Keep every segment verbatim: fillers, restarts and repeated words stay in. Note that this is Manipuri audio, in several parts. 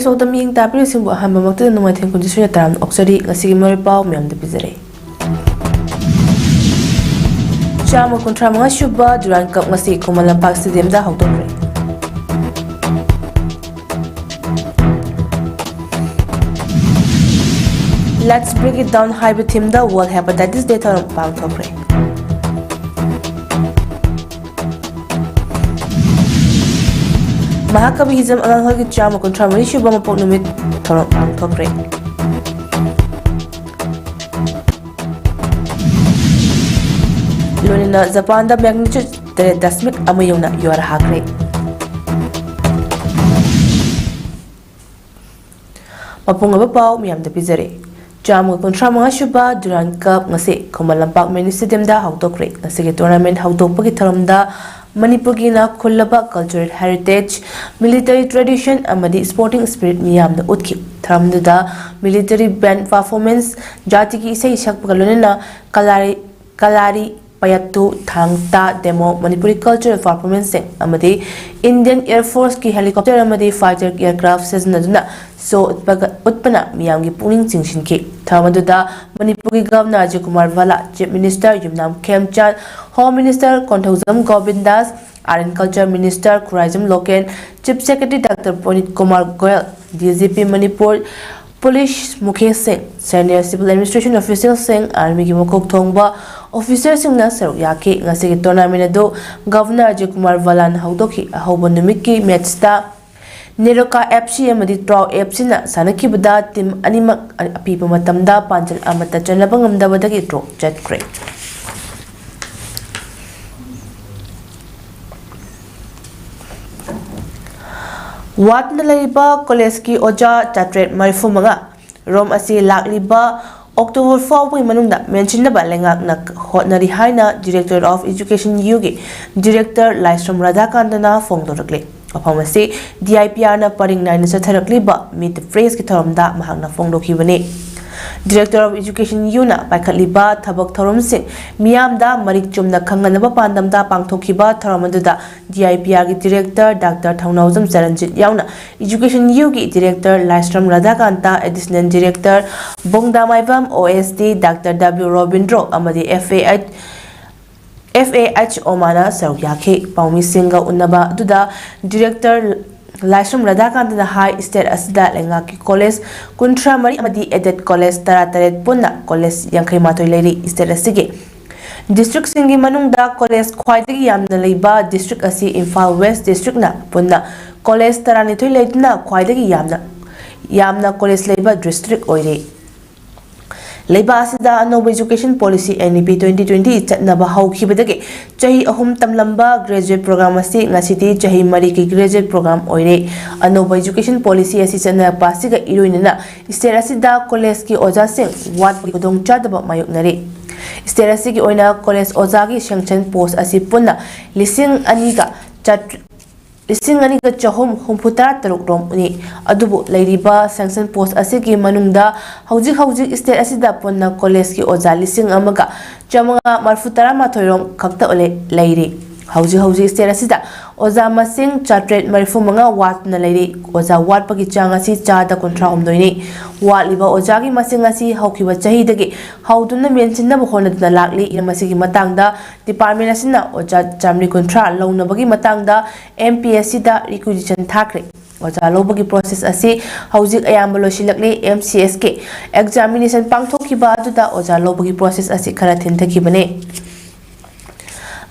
ꯇꯧꯗ ꯃꯤꯠꯌꯦꯡ ꯇꯥꯕꯤꯔꯤꯕꯁꯤꯡꯕꯨ ꯑꯍꯥꯟꯕꯃꯛꯇꯗ ꯅꯨꯡꯉꯥꯏꯊꯦꯡ ꯀꯨꯟꯖꯁꯣꯏꯅ ꯇꯔꯥꯝꯅ ꯑꯣꯛꯆꯔꯤ꯫ ꯉꯁꯤꯒꯤ ꯃꯔꯨꯑꯣꯏ ꯄꯥꯎ ꯃꯌꯥꯝꯗ ꯄꯤꯖꯔꯦ꯫ ꯆꯥꯝꯃ ꯀꯨꯟꯊ꯭ꯔꯥ ꯃꯉꯥ ꯁꯨꯕ Durand Cup ꯉꯁꯤ Khuman Lampak stadiumꯗ ꯍꯧꯗꯣꯛꯈ꯭ꯔꯦ꯫ Let's Break It Down ꯍꯥꯏꯕ themeꯗ World Hepatitis Day ꯊꯧꯔꯝ ꯄꯥꯡꯊꯣꯛꯈ꯭ꯔꯦ꯫ ꯃꯍꯥꯀꯕꯤ ꯍꯤꯖꯝ ꯑꯉꯥꯡꯍꯜꯒꯤ ꯆꯥꯝꯃ ꯀꯨꯟꯊ꯭ꯔꯥ ꯃꯔꯤ ꯁꯨꯕ ꯃꯄꯣꯛ ꯅꯨꯃꯤꯠ ꯊꯧꯔꯝ ꯄꯥꯡꯊꯣꯛꯈ꯭ꯔꯦ꯫ ꯂꯣꯏꯅꯅ ꯖꯄꯥꯟꯗ magnitude ꯇꯔꯦꯠ ꯗꯁꯃꯤꯛ ꯑꯃ ꯌꯧꯅ ꯌꯨꯍꯥꯔ ꯍꯥꯈ꯭ꯔꯦ꯫ ꯃꯄꯨꯡ ꯑꯣꯏꯕ ꯄꯥꯎ ꯃꯌꯥꯝꯗ ꯄꯤꯖꯔꯦ꯫ ꯆꯥꯝꯃꯒ ꯀꯨꯟꯊ꯭ꯔꯥ ꯃꯉꯥ ꯁꯨꯕ Durand Cup ꯉꯁꯤ ꯈꯨꯃꯟ ꯂꯝꯄꯥꯛ mini stadiumꯗ ꯍꯧꯗꯣꯛꯈ꯭ꯔꯦ꯫ ꯉꯁꯤꯒꯤ tournament ꯍꯧꯗꯣꯛꯄꯒꯤ ꯊꯧꯔꯝꯗ ꯃꯅꯤꯄꯨꯔꯒꯤ ꯏꯅꯥꯛ ꯈꯨꯜꯂꯕ cultural heritage, military tradition ꯑꯃꯗꯤ sporting spirit ꯃꯤꯌꯥꯝꯅ ꯎꯠꯈꯤ꯫ ꯊꯧꯔꯝꯗꯨꯗ military band performance, ꯖꯥꯇꯤꯒꯤ ꯏꯁꯩ ꯁꯛꯄꯒ ꯂꯣꯏꯅꯅ ꯀꯂꯥꯔꯤ, ꯀꯂꯥꯔꯤ ꯄꯌꯥꯠꯇꯨ, ꯊꯥꯡ ꯇꯥ, demo, ꯃꯅꯤꯄꯨꯔꯤ cultural performanceꯁꯤꯡ ꯑꯃꯗꯤ Indian Air Forceꯀꯤ helicopter ꯑꯃꯗꯤ fighter aircraft ꯁꯤꯖꯤꯟꯅꯗꯨꯅ show ꯎꯠꯄꯒ, ꯎꯠꯄꯅ ꯃꯤꯌꯥꯝꯒꯤ ꯄꯨꯛꯅꯤꯡ ꯆꯤꯡꯁꯤꯟꯈꯤ꯫ ꯊꯧꯔꯝ ꯑꯗꯨꯗ ꯃꯅꯤꯄꯨꯔꯒꯤ Governor Ajay Kumar Bhalla, Chief Minister Yumnam Khemchand, Home Minister Konthoujam Govindas, Art and Culture Minister Khuraijam Loken, Chief Secretary Doctor Punit Kumar Goel, DGP Manipur, police ꯃꯨꯈ꯭ꯌꯁꯤꯡ, senior civil administration officialꯁꯤꯡ, armyꯒꯤ ꯃꯀꯣꯛ ꯊꯣꯡꯕ officerꯁꯤꯡꯅ ꯁꯔꯨꯛ ꯌꯥꯈꯤ꯫ ꯉꯁꯤꯒꯤ tournament ꯑꯗꯨ Governor ꯑꯖꯌ ꯀꯨꯃꯥꯔ ꯚꯜꯂꯥꯅ ꯍꯧꯗꯣꯛꯈꯤ꯫ ꯑꯍꯧꯕ ꯅꯨꯃꯤꯠꯀꯤ matchꯇ ꯅꯦꯔꯣꯀꯥ FC ꯑꯃꯗꯤ ꯇ꯭ꯔꯥꯎ FCꯅ ꯁꯥꯟꯅꯈꯤꯕꯗ team ꯑꯅꯤꯃꯛ ꯑꯄꯤꯕ ꯃꯇꯝꯗ ꯄꯥꯟꯖꯜ ꯑꯃꯠꯇ ꯆꯟꯅꯕ ꯉꯝꯗꯕꯗꯒꯤ draw ꯆꯠꯈ꯭ꯔꯦ꯫ ꯋꯥꯠꯅ ꯂꯩꯔꯤꯕ collegeꯀꯤ ꯑꯣꯖꯥ ꯆꯥꯇ꯭ꯔꯦꯠ ꯃꯔꯤꯐꯨ ꯃꯉꯥ ꯔꯣꯝ ꯑꯁꯤ ꯂꯥꯛꯂꯤꯕ October ꯐꯥꯎꯕꯒꯤ ꯃꯅꯨꯡꯗ ꯃꯦꯟꯁꯤꯟꯅꯕ ꯂꯩꯉꯥꯛꯅ ꯍꯣꯠꯅꯔꯤ ꯍꯥꯏꯅ Directorate of Education Uꯒꯤ Director ꯂꯥꯏꯁ꯭ꯔꯝ ꯔꯥꯙꯥꯀꯥꯟꯇꯅ ꯐꯣꯡꯗꯣꯔꯛꯂꯤ꯫ ꯋꯥꯐꯝ ꯑꯁꯤ DIPRꯅ ꯄꯔꯤꯡ ꯅꯥꯏꯅ ꯆꯠꯊꯔꯛꯂꯤꯕ Meet the Pressꯀꯤ ꯊꯧꯔꯝꯗ ꯃꯍꯥꯛꯅ ꯐꯣꯡꯗꯣꯛꯈꯤꯕꯅꯤ꯫ Director of Education ꯌꯨꯅ ꯄꯥꯏꯈꯠꯂꯤꯕ ꯊꯕꯛ ꯊꯧꯔꯝꯁꯤꯡ ꯃꯤꯌꯥꯝꯗ ꯃꯔꯤꯛ ꯆꯨꯝꯅ ꯈꯪꯍꯟꯅꯕ ꯄꯥꯟꯗꯝꯗ ꯄꯥꯡꯊꯣꯛꯈꯤꯕ ꯊꯧꯔꯝ ꯑꯗꯨꯗ D I P R ꯒꯤ Director Doctor ꯊꯧꯅꯥꯎꯖꯝ ꯆꯔꯟꯖꯤꯠ ꯌꯥꯎꯅ Education ꯌꯨꯒꯤ Director ꯂꯥꯏꯁ꯭ꯔꯝ ꯔꯥꯙꯥꯀꯥꯟꯇ, Additional Director ꯕꯣꯡꯗꯥꯃꯥꯏꯕꯝ O S D Doctor W Robindro ꯑꯃꯗꯤ F A H F A H ꯑꯣꯃꯥꯅ ꯁꯔꯨꯛ ꯌꯥꯈꯤ꯫ ꯄꯥꯎꯃꯤꯁꯤꯡꯒ ꯎꯟꯅꯕ ꯑꯗꯨꯗ Director ꯂꯥꯏꯁ꯭ꯔꯝ ꯔꯥꯙꯥꯀꯥꯟꯇꯅ ꯍꯥꯏ, state ꯑꯁꯤꯗ ꯂꯩꯉꯥꯛꯀꯤ college ꯀꯨꯟꯊ꯭ꯔꯥ ꯃꯔꯤ ꯑꯃꯗꯤ aided college ꯇꯔꯥ ꯇꯔꯦꯠ ꯄꯨꯟꯅ college ꯌꯥꯡꯈꯩ ꯃꯥꯊꯣꯏ ꯂꯩꯔꯤ꯫ State ꯑꯁꯤꯒꯤ districtꯁꯤꯡꯒꯤ ꯃꯅꯨꯡꯗ college ꯈ꯭ꯋꯥꯏꯗꯒꯤ ꯌꯥꯝꯅ ꯂꯩꯕ district ꯑꯁꯤ Imphal West districtꯅ ꯄꯨꯟꯅ college ꯇꯔꯥꯅꯤꯊꯣꯏ ꯂꯩꯗꯨꯅ ꯈ꯭ꯋꯥꯏꯗꯒꯤ ꯌꯥꯝꯅ, ꯌꯥꯝꯅ college ꯂꯩꯕ district ꯑꯣꯏꯔꯤ꯫ ꯂꯩꯕꯥꯛ ꯑꯁꯤꯗ ꯑꯅꯧꯕ Education Policy N E P twenty twenty ꯆꯠꯅꯕ ꯍꯧꯈꯤꯕꯗꯒꯤ ꯆꯍꯤ ꯑꯍꯨꯝ ꯇꯝꯂꯝꯕ graduate program ꯑꯁꯤ ꯉꯁꯤꯗꯤ ꯆꯍꯤ ꯃꯔꯤꯒꯤ graduate program ꯑꯣꯏꯔꯦ꯫ ꯑꯅꯧꯕ Education Policy ꯑꯁꯤ ꯆꯠꯅꯔꯛꯄ ꯑꯁꯤꯒ ꯏꯔꯣꯏꯅꯅ state ꯑꯁꯤꯗ collegeꯀꯤ ꯑꯣꯖꯥꯁꯤꯡ ꯋꯥꯠꯄꯒꯤ ꯈꯨꯗꯣꯡꯆꯥꯗꯕ ꯃꯥꯌꯣꯛꯅꯔꯤ꯫ State ꯑꯁꯤꯒꯤ ꯑꯣꯏꯅ college ꯑꯣꯖꯥꯒꯤ sanction post ꯑꯁꯤ ꯄꯨꯟꯅ ꯂꯤꯁꯤꯡ ꯑꯅꯤꯒ ꯆꯥꯇ꯭ꯔꯨꯛ ꯂꯤꯁꯤꯡ ꯑꯅꯤꯒ ꯆꯍꯨꯝ ꯍꯨꯝꯐꯨ ꯇꯔꯥ ꯇꯔꯨꯛ ꯔꯣꯝꯅꯤ꯫ ꯑꯗꯨꯕꯨ ꯂꯩꯔꯤꯕ sanction post ꯑꯁꯤꯒꯤ ꯃꯅꯨꯡꯗ ꯍꯧꯖꯤꯛ ꯍꯧꯖꯤꯛ state ꯑꯁꯤꯗ ꯄꯨꯟꯅ collegeꯀꯤ ꯑꯣꯖꯥ ꯂꯤꯁꯤꯡ ꯑꯃꯒ ꯆꯥꯃꯉꯥ ꯃꯔꯤꯐꯨ ꯇꯔꯥ ꯃꯥꯊꯣꯏ ꯔꯣꯝ ꯈꯛꯇ ꯂꯩ-, ꯂꯩꯔꯤ꯫ ꯍꯧꯖꯤꯛ ꯍꯧꯖꯤꯛ state ꯑꯁꯤꯗ ꯑꯣꯖꯥ ꯃꯁꯤꯡ ꯆꯥꯇ꯭ꯔꯦꯠ ꯃꯔꯤꯐꯨ ꯃꯉꯥ ꯋꯥꯠꯇꯨꯅ ꯂꯩꯔꯤ꯫ ꯑꯣꯖꯥ ꯋꯥꯠꯄꯒꯤ ꯆꯥꯡ ꯑꯁꯤ ꯆꯥꯗ ꯀꯨꯟꯊ꯭ꯔꯥ ꯍꯨꯝꯗꯣꯏꯅꯤ꯫ ꯋꯥꯠꯂꯤꯕ ꯑꯣꯖꯥꯒꯤ ꯃꯁꯤꯡ ꯑꯁꯤ ꯍꯧꯈꯤꯕ ꯆꯍꯤꯗꯒꯤ ꯍꯧꯗꯨꯅ ꯃꯦꯟꯁꯤꯟꯅꯕ ꯍꯣꯠꯅꯗꯨꯅ ꯂꯥꯛꯂꯤ꯫ ꯃꯁꯤꯒꯤ ꯃꯇꯥꯡꯗ department ꯑꯁꯤꯅ ꯑꯣꯖꯥ ꯆꯥꯃꯔꯤ ꯀꯨꯟꯊ꯭ꯔꯥ ꯂꯧꯅꯕꯒꯤ ꯃꯇꯥꯡꯗ M P S Cꯗ requisition ꯊꯥꯈ꯭ꯔꯦ꯫ ꯑꯣꯖꯥ ꯂꯧꯕꯒꯤ process ꯑꯁꯤ ꯍꯧꯖꯤꯛ ꯑꯌꯥꯝꯕ ꯂꯣꯏꯁꯤꯜꯂꯛꯂꯤ꯫ M C Sꯀꯤ examination ꯄꯥꯡꯊꯣꯛꯈꯤꯕ ꯑꯗꯨꯗ ꯑꯣꯖꯥ ꯂꯧꯕꯒꯤ process ꯑꯁꯤ ꯈꯔ ꯊꯦꯡꯊꯈꯤꯕꯅꯤ꯫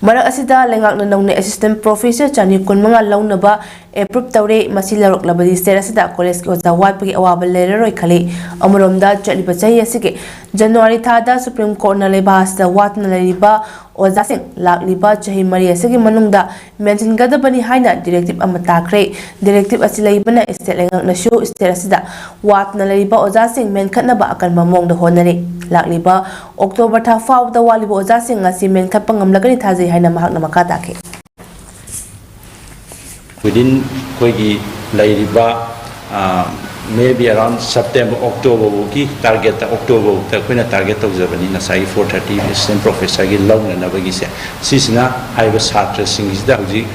ꯃꯔꯛ ꯑꯁꯤꯗ ꯂꯩꯉꯥꯛꯅ ꯅꯧꯅ assistant professor ꯆꯅꯤ ꯀꯨꯟꯃꯉꯥ ꯂꯧꯅꯕ approve ꯇꯧꯔꯦ꯫ ꯃꯁꯤ ꯂꯧꯔꯛꯂꯕꯗꯤ state ꯑꯁꯤꯗ collegeꯀꯤ ꯑꯣꯖꯥ ꯋꯥꯠꯄꯒꯤ ꯑꯋꯥꯕ ꯂꯩꯔꯔꯣꯏ ꯈꯜꯂꯤ꯫ ꯑꯃꯔꯣꯝꯗ ꯆꯠꯂꯤꯕ ꯆꯍꯤ ꯑꯁꯤꯒꯤ January ꯊꯥꯗ Supreme Courtꯅ ꯂꯩꯕꯥꯛ ꯑꯁꯤꯗ ꯋꯥꯠꯇꯨꯅ ꯂꯩꯔꯤꯕ ꯑꯣꯖꯥꯁꯤꯡ ꯂꯥꯛꯂꯤꯕ ꯆꯍꯤ ꯃꯔꯤ ꯑꯁꯤꯒꯤ ꯃꯅꯨꯡꯗ ꯃꯦꯟꯁꯤꯟꯒꯗꯕꯅꯤ ꯍꯥꯏꯅ directive ꯑꯃ ꯇꯥꯈ꯭ꯔꯦ꯫ Directive ꯑꯁꯤ ꯂꯩꯕꯅ state ꯂꯩꯉꯥꯛꯅꯁꯨ state ꯑꯁꯤꯗ ꯋꯥꯠꯇꯨꯅ ꯂꯩꯔꯤꯕ ꯑꯣꯖꯥꯁꯤꯡ ꯃꯦꯟꯈꯠꯅꯕ ꯑꯀꯟꯕ ꯃꯑꯣꯡꯗ ꯍꯣꯠꯅꯔꯤ꯫ ꯂꯥꯛꯂꯤꯕ October ꯊꯥ ꯐꯥꯎꯕꯗ ꯋꯥꯠꯂꯤꯕ ꯑꯣꯖꯥꯁꯤꯡ ꯑꯁꯤ ꯃꯦꯟꯈꯠꯄ ꯉꯝꯂꯒꯅꯤ ꯊꯥꯖꯩ ꯍꯥꯏꯅ ꯃꯍꯥꯛꯅ ꯃꯈꯥ ꯇꯥꯈꯤ꯫ Within ꯑꯩꯈꯣꯏꯒꯤ ꯂꯩꯔꯤꯕ, ꯑ, Maybe around September, October ꯐꯥꯎꯒꯤ ꯇꯥꯔꯒꯦꯠꯇ, ꯑꯣꯛꯇꯣꯕꯔ ꯐꯥꯎꯗ ꯑꯩꯈꯣꯏꯅ ꯇꯥꯔꯒꯦꯠ ꯇꯧꯖꯕꯅꯤ ꯉꯁꯥꯏꯒꯤ four thirty assistant professorꯒꯤ ꯂꯧꯅꯅꯕꯒꯤꯁꯦ꯫ ꯁꯤꯁꯤꯅ ꯍꯥꯏꯔꯤꯕ ꯁꯥꯇ꯭ꯔꯁꯤꯡꯁꯤꯗ ꯍꯧꯖꯤꯛ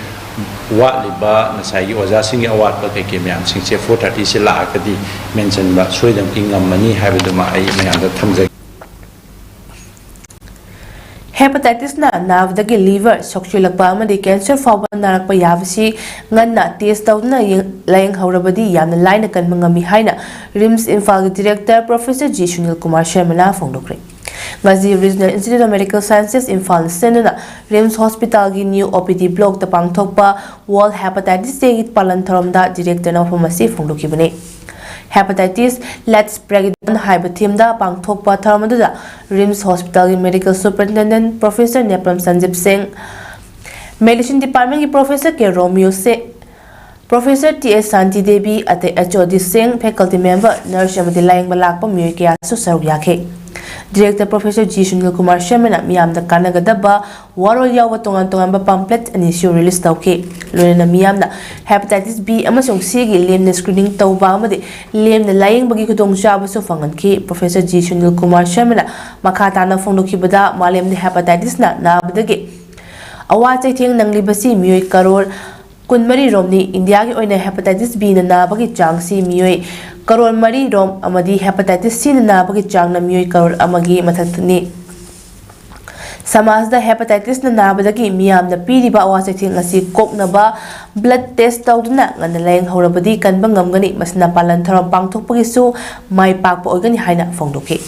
ꯋꯥꯠꯂꯤꯕ ꯉꯁꯥꯏꯒꯤ ꯑꯣꯖꯥꯁꯤꯡꯒꯤ ꯑꯋꯥꯠꯄ ꯀꯩꯀꯩ ꯃꯌꯥꯝꯁꯤꯡꯁꯦ four thirtyꯁꯦ ꯂꯥꯛꯑꯒꯗꯤ ꯃꯦꯟꯁꯤꯟꯕ ꯁꯣꯏꯗꯅꯃꯛꯀꯤ ꯉꯝꯃꯅꯤ ꯍꯥꯏꯕꯗꯨꯃ ꯑꯩ ꯃꯌꯥꯝꯗ ꯊꯝꯖꯒꯦ꯫ Hepatitisꯅ ꯅꯥꯕꯗꯒꯤ liver ꯁꯣꯛꯆꯤꯜꯂꯛꯄ ꯑꯃꯗꯤ cancer ꯐꯥꯎꯕ ꯅꯥꯔꯛꯄ ꯌꯥꯕꯁꯤ ꯉꯟꯅ test ꯇꯧꯗꯨꯅ ꯌꯦꯡ-, ꯂꯥꯌꯦꯡꯍꯧꯔꯕꯗꯤ ꯌꯥꯝꯅ ꯂꯥꯏꯅ ꯀꯟꯕ ꯉꯝꯃꯤ ꯍꯥꯏꯅ RIMS ꯏꯝꯐꯥꯜꯒꯤ director Professor G Sunil Kumar ꯁꯔꯃꯅ ꯐꯣꯡꯗꯣꯛꯈ꯭ꯔꯦ꯫ ꯉꯁꯤ Regional Institute of Medical Sciences ꯏꯝꯐꯥꯜꯅ ꯁꯤꯟꯗꯨꯅ RIMS Hospitalꯒꯤ new OPD blockꯇ ꯄꯥꯡꯊꯣꯛꯄ World Hepatitis Dayꯒꯤ ꯄꯥꯂꯟ ꯊꯧꯔꯝꯗ directorꯅ ꯋꯥꯐꯝ ꯑꯁꯤ ꯐꯣꯡꯗꯣꯛꯈꯤꯕꯅꯤ꯫ Hepatitis, Let's Break It Down ꯍꯥꯏꯕ themeꯗ ꯄꯥꯡꯊꯣꯛꯄ ꯊꯧꯔꯝ ꯑꯗꯨꯗ RIMS Hospitalꯒꯤ Medical Superintendent Professor Nepram ꯁꯟꯖꯤꯞ ꯁꯤꯡ, Medicine Departmentꯀꯤ Professor ꯀꯦ ꯔꯣꯃꯤꯌꯣ ꯁꯦ-, Professor ꯇꯤ ꯑꯦꯁ ꯁꯥꯟꯇꯤ ꯗꯦꯕꯤ, ꯑꯇꯩ ꯑꯦꯆ ꯑꯣ ꯗꯤ ꯁꯤꯡ, faculty member, nurse ꯑꯃꯗꯤ ꯂꯥꯌꯦꯡꯕ ꯂꯥꯛꯄ ꯃꯤꯑꯣꯏ ꯀꯌꯥꯁꯨ ꯁꯔꯨꯛ ꯌꯥꯈꯤ꯫ Director Professor G Sunil Kumar ꯁꯔꯃꯅ ꯃꯤꯌꯥꯝꯗ ꯀꯥꯟꯅꯒꯗꯕ ꯋꯥꯔꯣꯜ ꯌꯥꯎꯕ ꯇꯣꯉꯥꯟ ꯇꯣꯉꯥꯟꯕ pamphlet ꯑꯅꯤꯁꯨ release ꯇꯧꯈꯤ꯫ ꯂꯣꯏꯅꯅ ꯃꯤꯌꯥꯝꯅ Hepatitis B ꯑꯃꯁꯨꯡ Cꯒꯤ ꯂꯦꯝꯅ screening ꯇꯧꯕ ꯑꯃꯗꯤ ꯂꯦꯝꯅ ꯂꯥꯌꯦꯡꯕꯒꯤ ꯈꯨꯗꯣꯡꯆꯥꯕꯁꯨ ꯐꯪꯍꯟꯈꯤ꯫ Professor ꯖꯤ ꯁꯨꯅꯤꯜ ꯀꯨꯃꯥꯔ ꯁꯔꯃꯅ ꯃꯈꯥ ꯇꯥꯅ ꯐꯣꯡꯗꯣꯛꯈꯤꯕꯗ, ꯃꯥꯂꯦꯝꯗ hepatitisꯅ ꯅꯥꯕꯗꯒꯤ ꯑꯋꯥ ꯆꯩꯊꯦꯡ ꯅꯪꯂꯤꯕꯁꯤ ꯃꯤꯑꯣꯏ ꯀꯔꯣꯔ ꯀꯨꯟꯃꯔꯤ ꯔꯣꯝꯅꯤ꯫ ꯏꯟꯗꯤꯌꯥꯒꯤ ꯑꯣꯏꯅ Hepatitis Bꯅ ꯅꯥꯕꯒꯤ ꯆꯥꯡꯁꯤ ꯃꯤꯑꯣꯏ ꯀꯔꯣꯔ ꯃꯔꯤ ꯔꯣꯝ ꯑꯃꯗꯤ Hepatitis Cꯅ ꯅꯥꯕꯒꯤ ꯆꯥꯡꯅ ꯃꯤꯑꯣꯏ ꯀꯔꯣꯔ ꯑꯃꯒꯤ ꯃꯊꯛꯇꯅꯤ꯫ ꯁꯃꯥꯖꯗ Hepatitisꯅ ꯅꯥꯕꯗꯒꯤ ꯃꯤꯌꯥꯝꯅ ꯄꯤꯔꯤꯕ ꯑꯋꯥ ꯆꯩꯊꯦꯡ ꯑꯁꯤ ꯀꯣꯛꯅꯕ blood test ꯇꯧꯗꯨꯅ ꯉꯟꯅ ꯂꯥꯌꯦꯡꯍꯧꯔꯕꯗꯤ ꯀꯟꯕ ꯉꯝꯒꯅꯤ꯫ ꯃꯁꯤꯅ ꯄꯥꯂꯟ ꯊꯧꯔꯝ ꯄꯥꯡꯊꯣꯛꯄꯒꯤꯁꯨ ꯃꯥꯏ ꯄꯥꯛꯄ ꯑꯣꯏꯒꯅꯤ ꯍꯥꯏꯅ ꯐꯣꯡꯗꯣꯛꯈꯤ꯫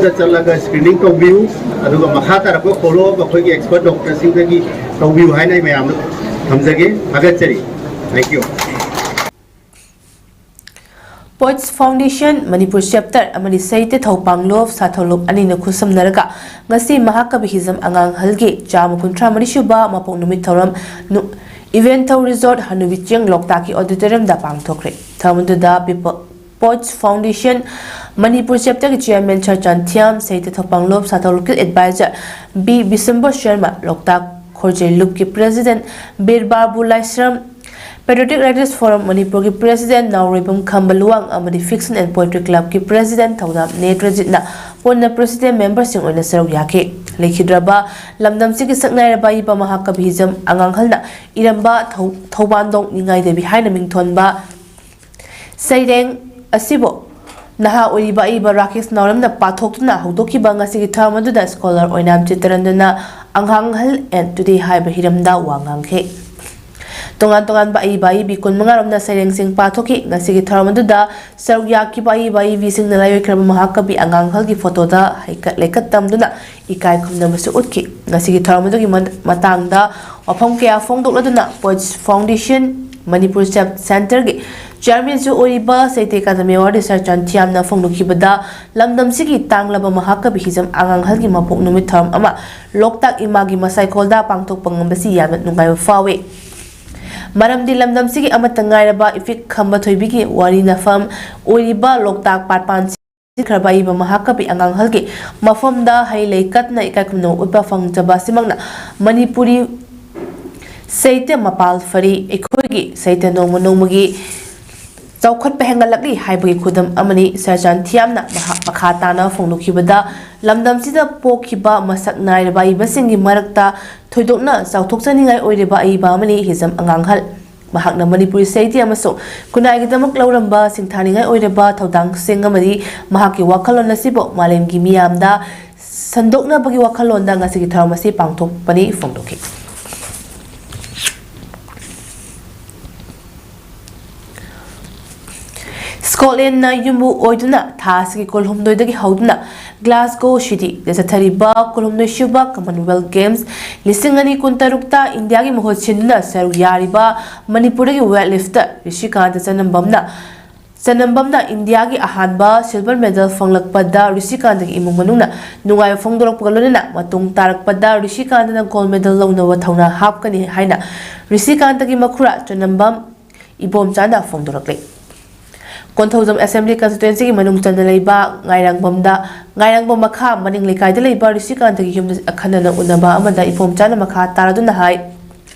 ꯗ ꯆꯠꯂꯒ screening ꯇꯧꯕꯤꯌꯨ, ꯑꯗꯨꯒ ꯃꯈꯥ ꯇꯥꯔꯛꯄ follow up ꯑꯩꯈꯣꯏꯒꯤ expert doctorꯁꯤꯡꯗꯒꯤ ꯇꯧꯕꯤꯌꯨ ꯍꯥꯏꯅ ꯑꯩ ꯃꯌꯥꯝꯗ ꯊꯝꯖꯒꯦ꯫ ꯊꯥꯒꯠꯆꯔꯤ꯫ Thank you꯫ Poets Foundation, Manipur Chapter ꯑꯃꯗꯤ ꯁꯍꯤꯇ꯭ꯌ ꯊꯧꯄꯥꯡꯂꯣꯞ ꯁꯥꯊꯧꯂꯨꯞ ꯑꯅꯤꯅ ꯈꯨꯠꯁꯝꯅꯔꯒ ꯉꯁꯤ ꯃꯍꯥꯀꯕꯤ ꯍꯤꯖꯝ ꯑꯉꯥꯡꯍꯜꯒꯤ ꯆꯥꯝꯃ ꯀꯨꯟꯊ꯭ꯔꯥ ꯃꯔꯤ ꯁꯨꯕ ꯃꯄꯣꯛ ꯅꯨꯃꯤꯠ ꯊꯧꯔꯝ ꯅꯨ-, Ivanthou Resort ꯍꯅꯨꯕꯤ ꯆꯤꯡ ꯂꯣꯛꯇꯥꯛꯀꯤ auditoriumꯗ ꯄꯥꯡꯊꯣꯛꯈ꯭ꯔꯦ꯫ ꯊꯧꯔꯝ ꯑꯗꯨꯗ People Poets Foundation, ꯃꯅꯤꯄꯨꯔ Chapterꯒꯤ Chairman ꯁꯔ ꯆꯥꯟꯊꯤꯌꯥꯝ, ꯁꯍꯤꯇ꯭ꯌ ꯊꯧꯄꯥꯡꯂꯣꯞ ꯁꯥꯊꯧꯂꯨꯞꯀꯤ Advisor ꯕꯤ ꯕꯤꯁꯝꯕ ꯁꯔꯃ, ꯂꯣꯛꯇꯥꯛ ꯈꯣꯔꯖꯩ ꯂꯨꯞꯀꯤ President Bir Babu Laishram, Patriotic Writers Forum ꯃꯅꯤꯄꯨꯔꯒꯤ President ꯅꯥꯎꯔꯣꯏꯕꯝ ꯈꯝꯕ ꯂꯨꯋꯥꯡ ꯑꯃꯗꯤ Fiction and Poetry Clubꯀꯤ President ꯊꯧꯗꯥꯝ ꯅꯦꯇ꯭ꯔꯖꯤꯠꯅ ꯄꯨꯟꯅ President memberꯁꯤꯡ ꯑꯣꯏꯅ ꯁꯔꯨꯛ ꯌꯥꯈꯤ꯫ ꯂꯩꯈꯤꯗ꯭ꯔꯕ ꯂꯝꯗꯝꯁꯤꯒꯤ ꯁꯛꯅꯥꯏꯔꯕ ꯑꯏꯕ ꯃꯍꯥꯀꯕꯤ ꯍꯤꯖꯝ ꯑꯉꯥꯡꯍꯜꯅ ꯏꯔꯝꯕ ꯊꯧ-, ꯊꯧꯕꯥꯟꯗꯣꯡ ꯅꯤꯡꯉꯥꯏꯗꯕꯤ ꯍꯥꯏꯅ ꯃꯤꯡꯊꯣꯟꯕ ꯁꯩꯔꯦꯡ ꯑꯁꯤꯕꯨ ꯅꯍꯥ ꯑꯣꯏꯔꯤꯕ ꯑꯏꯕ ꯔꯥꯀꯦꯁ ꯅꯥꯎꯔꯦꯝꯅ ꯄꯥꯊꯣꯛꯇꯨꯅ ꯍꯧꯗꯣꯛꯈꯤꯕ ꯉꯁꯤꯒꯤ ꯊꯧꯔꯝ ꯑꯗꯨꯗ scholar ꯑꯣꯏꯅꯥꯝ ꯆꯤꯠꯇꯔꯟꯗꯅ ꯑꯉꯥꯡꯍꯜ and Today ꯍꯥꯏꯕ ꯍꯤꯔꯝꯗ ꯋꯥ ꯉꯥꯡꯈꯤ꯫ ꯇꯣꯉꯥꯟ ꯇꯣꯉꯥꯟꯕ ꯑꯏꯕ ꯑꯏꯕꯤ ꯀꯨꯟꯃꯉꯥ ꯔꯣꯝꯅ ꯁꯩꯔꯦꯡꯁꯤꯡ ꯄꯥꯊꯣꯛꯈꯤ꯫ ꯉꯁꯤꯒꯤ ꯊꯧꯔꯝ ꯑꯗꯨꯗ ꯁꯔꯨꯛ ꯌꯥꯈꯤꯕ ꯑꯏꯕ ꯑꯏꯕꯤꯁꯤꯡꯅ ꯂꯥꯏꯑꯣꯏꯈ꯭ꯔꯕ ꯃꯍꯥꯀꯕꯤ ꯑꯉꯥꯡꯍꯜꯒꯤ ꯐꯣꯇꯣꯗ ꯍꯩꯀꯠ ꯂꯩꯀꯠ ꯇꯝꯗꯨꯅ ꯏꯀꯥꯏ ꯈꯨꯝꯅꯕꯁꯨ ꯎꯠꯈꯤ꯫ ꯉꯁꯤꯒꯤ ꯊꯧꯔꯝ ꯑꯗꯨꯒꯤ ꯃ-, ꯃꯇꯥꯡꯗ ꯋꯥꯐꯝ ꯀꯌꯥ ꯐꯣꯡꯗꯣꯛꯂꯗꯨꯅ Poets Foundation ꯃꯅꯤꯄꯨꯔ Chap-, Centreꯒꯤ Chairmanꯁꯨ ꯑꯣꯏꯔꯤꯕ ꯁꯥꯍꯤꯇ꯭ꯌ ꯑꯀꯥꯗꯃꯤ Award ꯁꯔ ꯆꯥꯟꯊꯤꯌꯥꯝꯅ ꯐꯣꯡꯗꯣꯛꯈꯤꯕꯗ, ꯂꯝꯗꯝꯁꯤꯒꯤ ꯇꯥꯡꯂꯕ ꯃꯍꯥꯀꯕꯤ ꯍꯤꯖꯝ ꯑꯉꯥꯡꯍꯜꯒꯤ ꯃꯄꯣꯛ ꯅꯨꯃꯤꯠ ꯊꯧꯔꯝ ꯑꯃ ꯂꯣꯛꯇꯥꯛ ꯏꯃꯥꯒꯤ ꯃꯁꯥꯏꯀꯣꯜꯗ ꯄꯥꯡꯊꯣꯛꯄ ꯉꯝꯕꯁꯤ ꯌꯥꯝꯅ ꯅꯨꯡꯉꯥꯏꯕ ꯐꯥꯎꯏ꯫ ꯃꯔꯝꯗꯤ ꯂꯝꯗꯝꯁꯤꯒꯤ ꯑꯃꯠꯇ ꯉꯥꯏꯔꯕ ꯏꯄꯤꯛ ꯈꯝꯕ ꯊꯣꯏꯕꯤꯒꯤ ꯋꯥꯔꯤ ꯅꯐꯝ ꯑꯣꯏꯔꯤꯕ ꯂꯣꯛꯇꯥꯛ ꯄꯥꯠꯄꯥꯟꯁꯤ ꯈ꯭ꯔꯕ ꯑꯏꯕ ꯃꯍꯥꯀꯕꯤ ꯑꯉꯥꯡꯍꯜꯒꯤ ꯃꯐꯝꯗ ꯍꯩ ꯂꯩ ꯀꯠꯅ ꯏꯀꯥꯏ ꯈꯨꯝꯅꯕ ꯎꯠꯄ ꯐꯪꯖꯕ ꯑꯁꯤꯃꯛꯅ ꯃꯅꯤꯄꯨꯔꯤ ꯁꯥꯍꯤꯇ꯭ꯌ ꯃꯄꯥꯜ ꯐꯔꯤ, ꯑꯩꯈꯣꯏꯒꯤ ꯁꯥꯍꯤꯇ꯭ꯌ ꯅꯣꯡꯃ ꯅꯣꯡꯃꯒꯤ ꯆꯥꯎꯈꯠꯄ ꯍꯦꯟꯒꯠꯂꯛꯂꯤ ꯍꯥꯏꯕꯒꯤ ꯈꯨꯗꯝ ꯑꯃꯅꯤ꯫ ꯁꯔ ꯆꯥꯟꯊꯤꯌꯥꯝꯅ ꯃꯍꯥꯛ ꯃꯈꯥ ꯇꯥꯅ ꯐꯣꯡꯗꯣꯛꯈꯤꯕꯗ, ꯂꯝꯗꯝꯁꯤꯗ ꯄꯣꯛꯈꯤꯕ ꯃꯁꯛ ꯅꯥꯏꯔꯕ ꯑꯏꯕꯁꯤꯡꯒꯤ ꯃꯔꯛꯇ ꯊꯣꯏꯗꯣꯛꯅ ꯆꯥꯎꯊꯣꯛꯆꯅꯤꯡꯉꯥꯏ ꯑꯣꯏꯔꯤꯕ ꯑꯏꯕ ꯑꯃꯅꯤ ꯍꯤꯖꯝ ꯑꯉꯥꯡꯍꯜ꯫ ꯃꯍꯥꯛꯅ ꯃꯅꯤꯄꯨꯔꯤ ꯁꯥꯍꯤꯇ꯭ꯌ ꯑꯃꯁꯨꯡ ꯈꯨꯟꯅꯥꯏꯒꯤꯗꯃꯛ ꯂꯧꯔꯝꯕ ꯁꯤꯡꯊꯥꯅꯤꯡꯉꯥꯏ ꯑꯣꯏꯔꯕ ꯊꯧꯗꯥꯡꯁꯤꯡ ꯑꯃꯗꯤ ꯃꯍꯥꯛꯀꯤ ꯋꯥꯈꯜꯂꯣꯟ ꯑꯁꯤꯕꯨ ꯃꯥꯂꯦꯝꯒꯤ ꯃꯤꯌꯥꯝꯗ ꯁꯟꯗꯣꯛꯅꯕꯒꯤ ꯋꯥꯈꯜꯂꯣꯟꯗ ꯉꯁꯤꯒꯤ ꯊꯧꯔꯝ ꯑꯁꯤ ꯄꯥꯡꯊꯣꯛꯄꯅꯤ ꯐꯣꯡꯗꯣꯛꯈꯤ꯫ ꯁ꯭ꯀꯣꯠꯂꯦꯟꯅ ꯌꯨꯝꯕꯨ ꯑꯣꯏꯗꯨꯅ ꯊꯥ ꯑꯁꯤꯒꯤ ꯀꯨꯟꯍꯨꯝꯗꯣꯏꯗꯒꯤ ꯍꯧꯗꯨꯅ ꯒ꯭ꯂꯥꯁꯒꯣ ꯁꯤꯇꯤꯗ ꯆꯠꯊꯔꯤꯕ ꯀꯨꯟꯍꯨꯝꯗꯣꯏ ꯁꯨꯕ Commonwealth Games ꯂꯤꯁꯤꯡ ꯑꯅꯤ ꯀꯨꯟꯇꯔꯨꯛꯇ ꯏꯟꯗꯤꯌꯥꯒꯤ ꯃꯍꯨꯠ ꯁꯤꯟꯗꯨꯅ ꯁꯔꯨꯛ ꯌꯥꯔꯤꯕ ꯃꯅꯤꯄꯨꯔꯗꯒꯤ weight lifter ꯔꯤꯁꯤꯀꯥꯟꯇ ꯆꯅꯝꯕꯝꯅ, ꯆꯅꯝꯕꯝꯅ ꯏꯟꯗꯤꯌꯥꯒꯤ ꯑꯍꯥꯟꯕ silver medal ꯐꯪꯂꯛꯄꯗ ꯔꯤꯁꯤꯀꯥꯟꯇꯒꯤ ꯏꯃꯨꯡ ꯃꯅꯨꯡꯅ ꯅꯨꯡꯉꯥꯏꯕ ꯐꯣꯡꯗꯣꯔꯛꯄꯒ ꯂꯣꯏꯅꯅ ꯃꯇꯨꯡ ꯇꯥꯔꯛꯄꯗ ꯔꯤꯁꯤꯀꯥꯟꯇꯅ gold medal ꯂꯧꯅꯕ ꯊꯧꯅꯥ ꯍꯥꯞꯀꯅꯤ ꯍꯥꯏꯅ ꯔꯤꯁꯤꯀꯥꯟꯇꯒꯤ ꯃꯈꯨꯔꯥ ꯆꯅꯝꯕꯝ ꯏꯕꯣꯝꯆꯥꯅ ꯐꯣꯡꯗꯣꯔꯛꯂꯤ꯫ ꯀꯣꯟꯊꯧꯖꯝ Assembly Constituencyꯒꯤ ꯃꯅꯨꯡ ꯆꯟꯅ ꯂꯩꯕ ꯉꯥꯏꯔꯥꯡꯕꯝꯗ, ꯉꯥꯏꯔꯥꯡꯕꯝ ꯃꯈꯥ ꯃꯅꯤꯡ ꯂꯩꯀꯥꯏꯗ ꯂꯩꯕ ꯔꯤꯁꯤꯀꯥꯟꯇꯒꯤ ꯌꯨꯝꯗ ꯑꯈꯟꯅꯅ ꯎꯅꯕ ꯑꯃꯗ ꯏꯕꯣꯝꯆꯥꯅ ꯃꯈꯥ ꯇꯥꯔꯗꯨꯅ ꯍꯥꯏ,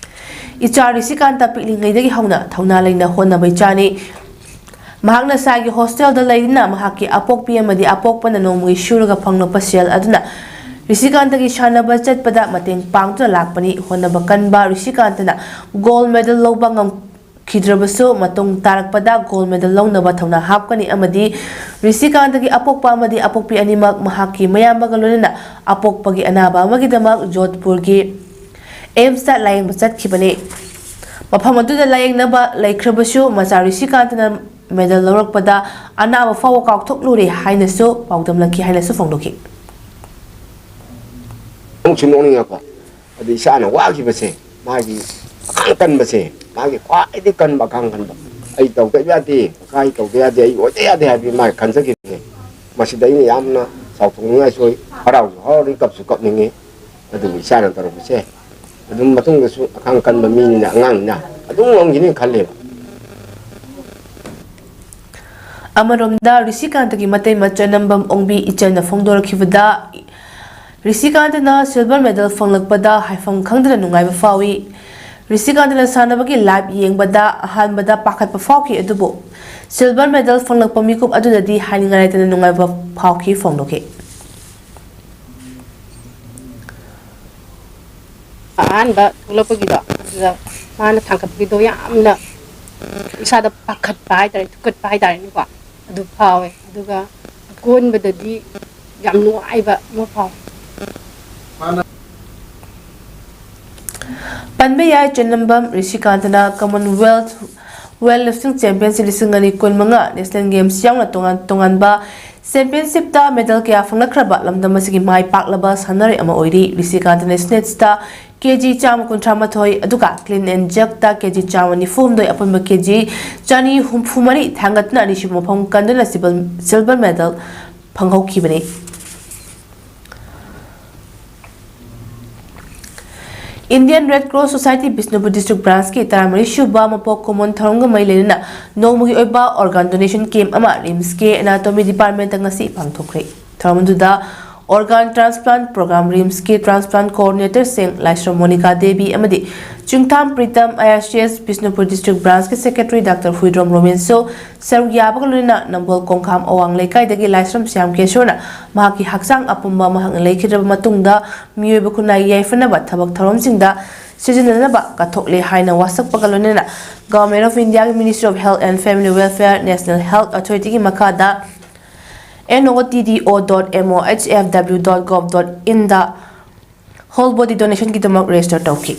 ꯏꯆꯥ ꯔꯤꯁꯤꯀꯥꯟꯇ ꯄꯤꯛꯂꯤꯉꯩꯗꯒꯤ ꯍꯧꯅ ꯊꯧꯅꯥ ꯂꯩꯅ ꯍꯣꯠꯅꯕ ꯏꯆꯥꯅꯤ꯫ ꯃꯍꯥꯛꯅ ꯁꯥꯏꯒꯤ ꯍꯣꯁꯇꯦꯜꯗ ꯂꯩꯗꯨꯅ ꯃꯍꯥꯛꯀꯤ ꯑꯄꯣꯛꯄꯤ ꯑꯃꯗꯤ ꯑꯄꯣꯛꯄꯅ ꯅꯣꯡꯃꯒꯤ ꯁꯨꯔꯒ ꯐꯪꯂꯛꯄ ꯁꯦꯜ ꯑꯗꯨꯅ ꯔꯤꯁꯤꯀꯥꯟꯇꯒꯤ ꯁꯥꯟꯅꯕ ꯆꯠꯄꯗ ꯃꯇꯦꯡ ꯄꯥꯡꯗꯨꯅ ꯂꯥꯛꯄꯅꯤ꯫ ꯍꯣꯠꯅꯕ ꯀꯟꯕ ꯔꯤꯁꯤꯀꯥꯟꯇꯅ ꯒꯣꯜ ꯃꯦꯗꯜ ꯂꯧꯕ ꯉꯝꯈꯤꯗ꯭ꯔꯕꯁꯨ, ꯃꯇꯨꯡ ꯇꯥꯔꯛꯄꯗ ꯒꯣꯜ ꯃꯦꯗꯜ ꯂꯧꯅꯕ ꯊꯧꯅꯥ ꯍꯥꯞꯀꯅꯤ ꯑꯃꯗꯤ ꯔꯤꯁꯤꯀꯥꯟꯇꯒꯤ ꯑꯄꯣꯛꯄ ꯑꯃꯗꯤ ꯑꯄꯣꯛꯄꯤ ꯑꯅꯤꯃꯛ ꯃꯍꯥꯛꯀꯤ ꯃꯌꯥꯝꯕꯒ ꯂꯣꯏꯅꯅ ꯑꯄꯣꯛꯄꯒꯤ ꯑꯅꯥꯕ ꯑꯃꯒꯤꯗꯃꯛ ꯖꯣꯙꯄꯨꯔꯒꯤ ꯑꯦꯝꯁꯇ ꯂꯥꯌꯦꯡꯕ ꯆꯠꯈꯤꯕꯅꯤ꯫ ꯃꯐꯝ ꯑꯗꯨꯗ ꯂꯥꯌꯦꯡꯅꯕ ꯂꯩꯈ꯭ꯔꯕꯁꯨ, ꯃꯆꯥ ꯔꯤꯁꯤꯀꯥꯟꯇꯅ ꯃꯦꯗꯜ ꯂꯧꯔꯛꯄꯗ ꯑꯅꯥꯕ ꯐꯥꯎꯕ ꯀꯥꯎꯊꯣꯛꯂꯨꯔꯦ ꯍꯥꯏꯅꯁꯨ ꯄꯥꯎꯗꯝꯂꯛꯈꯤ ꯍꯥꯏꯅꯁꯨ ꯐꯣꯡꯗꯣꯛꯈꯤ꯫ ꯑꯃꯨꯛꯁꯨ ꯅꯣꯛꯅꯤꯡꯉꯛꯄ, ꯑꯗꯨ ꯏꯁꯥꯅ ꯋꯥꯈꯤꯕꯁꯦ, ꯃꯥꯒꯤ ꯑꯈꯥꯡ ꯀꯟꯕꯁꯦ, ꯃꯥꯒꯤ ꯈ꯭ꯋꯥꯏꯗꯒꯤ ꯀꯟꯕ ꯑꯈꯥꯡ ꯀꯟꯕ, "ꯑꯩ ꯇꯧꯗꯕ ꯌꯥꯗꯦ, ꯀꯀꯥ ꯑꯩ ꯇꯧꯗ ꯌꯥꯗꯦ, ꯑꯩ ꯑꯣꯏꯗ ꯌꯥꯗꯦ" ꯍꯥꯏꯕꯒꯤ ꯃꯥꯒꯤ ꯈꯟꯖꯈꯤꯕꯁꯦ, ꯃꯁꯤꯗ ꯑꯩꯅ ꯌꯥꯝꯅ ꯆꯥꯎꯊꯣꯛꯅꯤꯡꯉꯥꯏꯁꯨ ꯑꯣꯏ, ꯍꯔꯥꯎꯁꯨ ꯍꯔꯥꯎꯅꯤꯡ, ꯀꯞꯁꯨ ꯀꯞꯅꯤꯡꯉꯤ꯫ ꯑꯗꯨꯕꯨ ꯏꯆꯥꯅ ꯇꯧꯔꯛꯄꯁꯦ, ꯑꯗꯨꯝ ꯃꯇꯨꯡꯗꯁꯨ ꯑꯈꯥꯡ ꯀꯟꯕ ꯃꯤꯅꯤꯅ, ꯑꯉꯥꯡꯅꯤꯅ ꯑꯗꯨꯝ ꯉꯝꯈꯤꯅꯤ ꯈꯜꯂꯦꯕ꯫ ꯑꯃꯔꯣꯝꯗ, ꯔꯤꯁꯤꯀꯥꯟꯇꯒꯤ ꯃꯇꯩ ꯃꯆꯟꯅꯝꯕꯝ ꯑꯣꯡꯕꯤ ꯏꯆꯟꯅ ꯐꯣꯡꯗꯣꯔꯛꯈꯤꯕꯗ, ꯔꯤꯁꯤꯀꯥꯟꯇꯅ ꯁꯤꯜꯚꯔ ꯃꯦꯗꯜ ꯐꯪꯂꯛꯄꯗ ꯍꯥꯏꯐꯝ ꯈꯪꯗꯅ ꯅꯨꯡꯉꯥꯏꯕ ꯐꯥꯎꯏ꯫ ꯔꯤꯁꯤꯀꯥꯟꯇꯅ ꯁꯥꯟꯅꯕꯒꯤ ꯂꯥꯏꯚ ꯌꯦꯡꯕꯗ ꯑꯍꯥꯟꯕꯗ ꯄꯥꯈꯠꯄ ꯐꯥꯎꯈꯤ, ꯑꯗꯨꯕꯨ ꯁꯤꯜꯚꯔ ꯃꯦꯗꯜ ꯐꯪꯂꯛꯄ ꯃꯤꯀꯨꯞ ꯑꯗꯨꯗꯗꯤ ꯍꯥꯏꯅꯤꯡꯉꯥꯏ ꯂꯩꯇꯅ ꯅꯨꯡꯉꯥꯏꯕ ꯐꯥꯎꯈꯤ ꯐꯣꯡꯗꯣꯛꯈꯤ꯫ ꯑꯍꯥꯟꯕ ꯊꯣꯛꯂꯛꯄꯒꯤꯗꯣ ꯑꯗꯨꯗ ꯃꯥꯅ ꯊꯥꯡꯒꯠꯄꯒꯤꯗꯣ ꯌꯥꯝꯅ ꯏꯁꯥꯗ ꯄꯥꯈꯠꯄ ꯍꯥꯏꯇꯥꯔꯦ, ꯊꯨꯛꯀꯠꯄ ꯍꯥꯏꯇꯥꯔꯦꯅꯦꯀꯣ, ꯑꯗꯨ ꯐꯥꯎꯋꯦ꯫ ꯑꯗꯨꯒ ꯑꯀꯣꯟꯕꯗꯗꯤ ꯌꯥꯝ ꯅꯨꯡꯉꯥꯏꯕ ꯑꯃ ꯐꯥꯎꯋꯦ꯫ ꯄꯟꯕ ꯌꯥꯏ, ꯆꯦꯟꯅꯝꯕꯝ ꯔꯤꯁꯤꯀꯥꯟꯇꯅ Commonwealth Weight Lifting Championship ꯂꯤꯁꯤꯡ ꯑꯅꯤ ꯀꯨꯟꯃꯉꯥ National Games ꯌꯥꯎꯅ ꯇꯣꯉꯥꯟ ꯇꯣꯉꯥꯟꯕ ꯆꯦꯝꯄꯤꯌꯟꯁꯤꯞꯇ ꯃꯦꯗꯜ ꯀꯌꯥ ꯐꯪꯂꯛꯈ꯭ꯔꯕ ꯂꯝꯗꯝ ꯑꯁꯤꯒꯤ ꯃꯥꯏ ꯄꯥꯛꯂꯕ ꯁꯥꯟꯅꯔꯣꯏ ꯑꯃ ꯑꯣꯏꯔꯤ꯫ ꯔꯤꯁꯤꯀꯥꯟꯇꯅ ꯁ꯭ꯅꯦꯠꯁꯇ ꯀꯦ ꯖꯤ ꯆꯥꯝꯃ ꯀꯨꯟꯊ꯭ꯔꯥ ꯃꯥꯊꯣꯏ, ꯑꯗꯨꯒ clean and jerkꯇ ꯀꯦ ꯖꯤ ꯆꯥꯝꯃ ꯅꯤꯐꯨ ꯍꯨꯝꯗꯣꯏ, ꯑꯄꯨꯟꯕ ꯀꯦ ꯖꯤ ꯆꯅꯤ ꯍꯨꯝꯐꯨ ꯃꯔꯤ ꯊꯥꯡꯒꯠꯇꯨꯅ ꯑꯅꯤꯁꯨꯕ ꯃꯐꯝ ꯀꯟꯗꯨꯅ ꯁꯤꯜꯕꯜ, ꯁꯤꯜꯚꯔ ꯃꯦꯗꯜ ꯐꯪꯍꯧꯈꯤꯕꯅꯤ꯫ Indian Red Cross Society Bishnupur district branchꯀꯤ ꯇꯔꯥꯃꯔꯤ ꯁꯨꯕ ꯃꯄꯣꯛ ꯀꯨꯝꯑꯣꯟ ꯊꯧꯔꯝꯒ ꯃꯔꯤ ꯂꯩꯅꯅ ꯅꯣꯡꯃꯒꯤ ꯑꯣꯏꯕ organ donation camp ꯑꯃ RIMSꯀꯤ anatomy departmentꯇ ꯉꯁꯤ ꯄꯥꯡꯊꯣꯛꯈ꯭ꯔꯦ꯫ ꯊꯧꯔꯝ ꯑꯗꯨꯗ Organ Transplant Program, RIMSꯀꯤ Transplant Coordinatorꯁꯤꯡ ꯂꯥꯏꯁ꯭ꯔꯝ ꯃꯣꯅꯤꯀꯥ ꯗꯦꯕꯤ ꯑꯃꯗꯤ ꯆꯤꯡꯊꯥꯝ Pritam, IRCS Bishnupur District Branchꯀꯤ Secretary Doctor Huidrom ꯔꯣꯃꯦꯟꯁꯨ ꯁꯔꯨꯛ ꯌꯥꯕꯒ ꯂꯣꯏꯅꯅ ꯅꯝꯕꯣꯜ ꯀꯣꯡꯈꯥꯝ ꯑꯋꯥꯡ ꯂꯩꯀꯥꯏꯗꯒꯤ ꯂꯥꯏꯁ꯭ꯔꯝ ꯁ꯭ꯌꯥꯝ ꯀꯦꯁꯣꯔꯅ ꯃꯍꯥꯛꯀꯤ ꯍꯛꯆꯥꯡ ꯑꯄꯨꯝꯕ ꯃꯍꯥꯛꯅ ꯂꯩꯈꯤꯗ꯭ꯔꯕ ꯃꯇꯨꯡꯗ ꯃꯤꯑꯣꯏꯕ ꯈꯨꯟꯅꯥꯏꯒꯤ ꯌꯥꯏꯐꯅꯕ ꯊꯕꯛ ꯊꯧꯔꯝꯁꯤꯡꯗ ꯁꯤꯖꯤꯟꯅꯅꯕ ꯀꯠꯊꯣꯛꯂꯦ ꯍꯥꯏꯅ ꯋꯥꯁꯛꯄꯒ ꯂꯣꯏꯅꯅ Government of Indiaꯒꯤ Ministry of Health and Family Welfare, National Health Authorityꯒꯤ ꯃꯈꯥꯗ notdo.mohfww.gov.inꯗ whole body donationꯒꯤꯗꯃꯛ register ꯇꯧꯈꯤ꯫